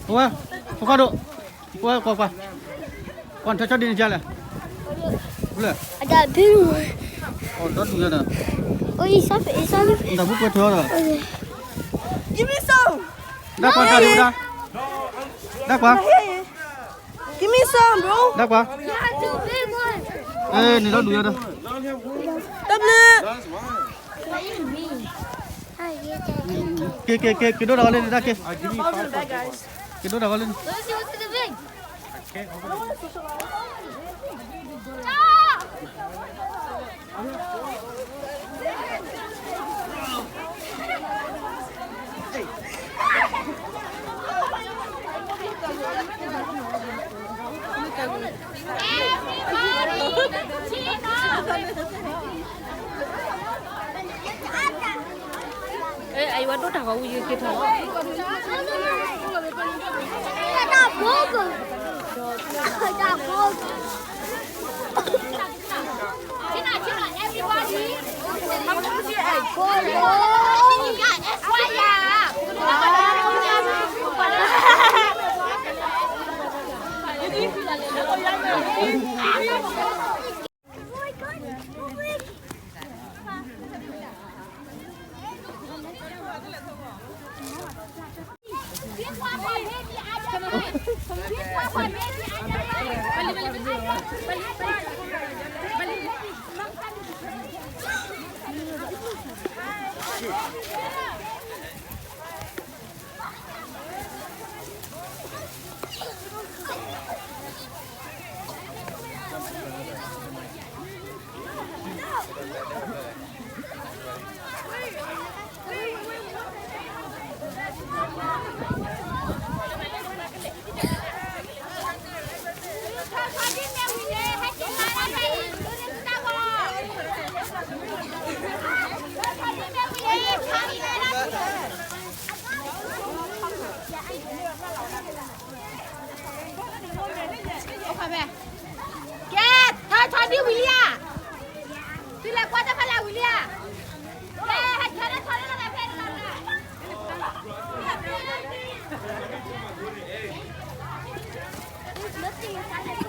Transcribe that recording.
ပဝဲ, ဖိခွါဒိၣ်, ပဝဲကွၢ်ကွၢ်, ကွၢ်ထၢဆီဒ်န့ၣ်ကလဲၣ်, ဘျဲၣ်, အတၢ်ဖု, အီၣ်ဒီဒူၣ်ယၤဒီး, အိ အံၤ အံၤ တၢ်ဖုကွဲးထၢဒီး, Give me some. ဒၣ်ကွၢ်တၢ်ဒိၣ်ဝဲဒၣ်, ဒၣ်ကွၢ်, Give me some, bro. ဒၣ်ကွၢ်, နံၤဒီဒူၣ်ယၤဒီး, တဘျုး က့ၤ က့ၤ က့ၤ က့ၤဒိတၢ်ဂီၤလံန့ၣ်တၢ်က့ၤ, က့ၤဒိတၢ်ဂီၤလံန့ၣ်. Everybody, အဝဲဒိၣ်တၢ်ဂီၤဝံၤယက့ၤထီၣ်လီၤ. ကဲ, ထၢထီဒံးဝံၤလံဧါ, သုလဲၤကွၢ်တၢ်ဖဲလဲၣ်ဝံၤလံဧါ, ကဲ, ဟဲထၢထီလၢဖဲလဲၣ်.